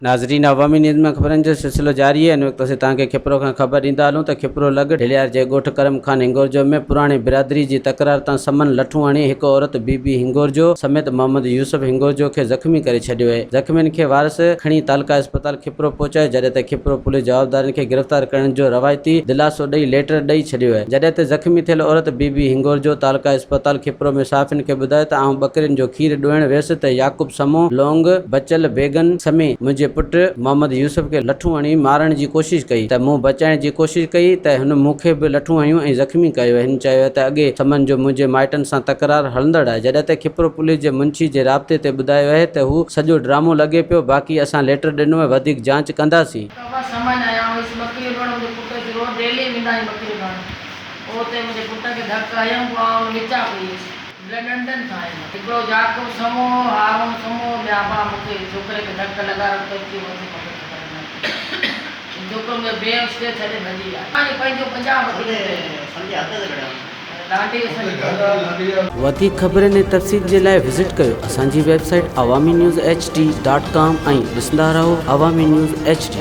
ناظرين عوامي نيوز ۾ خبرن جو سلسلو جاري آهي ان وقت اسين توهان کي کپرو کان خبر ڏيندا هلون ته کپرو لڳ ڍليار جي ڳوٺ ڪرم خان هنگورجو ۾ پراڻي برادري جي تڪرار تان سمن لٺون هڻي هڪ عورت بي بي هنگورجو سميت محمد يوسف هنگورجو کي زخمي ڪري ڇڏيو آهي زخمين کي وارث کڻي تعلقه اسپتال کپرو پهچايو جڏهن ته کپرو پوليس جوابدارن کي گرفتار ڪرڻ جو روايتي دلاسو ڏئي ليٽر ڏئي ڇڏيو آهي جڏهن ته زخمي ٿيل عورت بي بي هنگورجو تعلقه اسپتال کپرو ۾ صحافين کي ٻڌايو ته آئون ٻڪرين جو کير ڏوهڻ ويس ته يعقوب سمو، لونگ، بچل، بيگن سمي منهنجي پٽ محمد يوسف کي لٺون هڻي مارڻ جي ڪوشش ڪئي ته مون بچائڻ جي ڪوشش ڪئي ته هن مون کي به لٺون هنيون ۽ زخمي ڪيو. هن چيو ته اڳي سمن جو منهنجي مائٽن سان تڪرار هلندڙ آهي جڏهن ته کپرو پوليس جي منشي جي رابطي تي ٻڌايو آهي ته هو سڄو ڊرامو لڳي پيو باقي اسان ليٽر ڏنو ۽ وڌيڪ جاچ ڪنداسين. ته سمن آيا هئس ٻڪريون ڏوڻ منهنجو پٽ اچي روز ڊيلي ويندا آهيون ٻڪريون ڏوڻ پوء اتي منهنجي پٽ کي ڌڪ هنيم پوء آئون وچان پئي هيس. ڏنڊن کان آيم. هڪڙو يعقوب سمو هو، هارون سمو هو، ٻيا ڀاء مون کي ڇوڪري کي ڌڪ لڳا رت اچي مٿي مون کي خبر نه پئي. هي ڇوڪرو مون کي بيهوش ڪري ڇڏي ڀڄي ويا. اسان جو پنهنجو 50 ٻڪريون ڏيئي ڏانڊي اسان جي پنهنجي. وڌيڪ خبرن ۽ تفصيل جي لاء وزٽ ڪيو اسان جي website Awami news H D dot com ۽ ڏسندا رهو عوامي نيوز ايڇ ڊي.